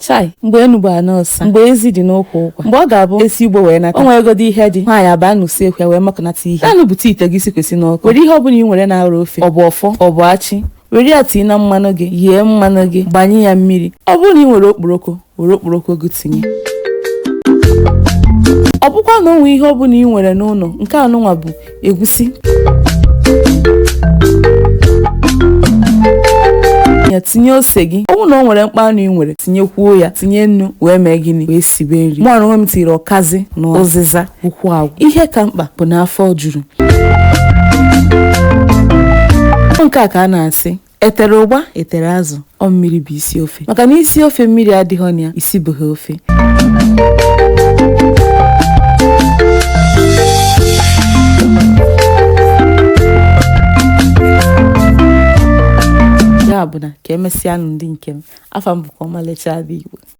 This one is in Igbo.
Chai, mgbe enu gbara n'ọsa, mgbe ezi dị n'ụkwụ ụkwa, mgbe ọ ga-abụ esi ugbo wee nata, o nwee egodo ihe dị, nwaanyị abaa n'usekwu ya wee makọnata ihe. Naanị bute ite gị sikwesị n'ọkụ, were ihe ọbụla ị nwere na-arụ ofe, ọ bụ ọfọ, ọ bụ achị, were ya tinye na mmanụ gị, ghee mmanụ gị, gbanye ya mmiri. Ọ bụrụ na ị nwere okporoko, were okporoko gị tinye. Ọ bụkwa na o nwee ihe ọbụla ị nwere n'ụlọ, nke anụnwa bụ egusi ya, tinye ose gị. Ọ bụrụ na o nwere mkpa anụ ị nwere, tinyekwuo ya, tinye nnu, wee mee gịnị, wee sibe nri. Mụ onwe m tinyere ọkazị na ụzịza ụkwụ agwụ. Ihe ka mkpa bụ na afọ juru. Nke a ka a na-asị etere ụgba etere azụ, ọ mmiri bụ isi ofe, maka na isi ofe mmiri adịghị na ya, isi bụghị ofe. Ya bụ na ka emesịanụ ndị nke m. Afa m bụkwa Ọmalịcha Ada Igbo.